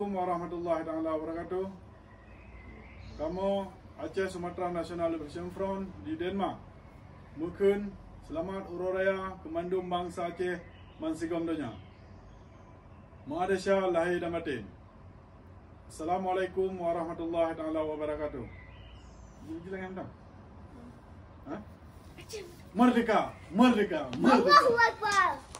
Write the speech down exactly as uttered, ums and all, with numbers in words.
Assalamualaikum warahmatullahi taala wabarakatuh. Kamoe Aceh Sumatra National Liberation Front di Denmark meukheun seulamat uroe raya keu mandum bansa Aceh bansigom donya. Meuadesya lahé dan baten. Assalamualaikum warahmatullahi taala wabarakatuh. Ji-, ji lagèe mantong. Ha? Merdeka, merdeka, merdeka. Allahu Akbar.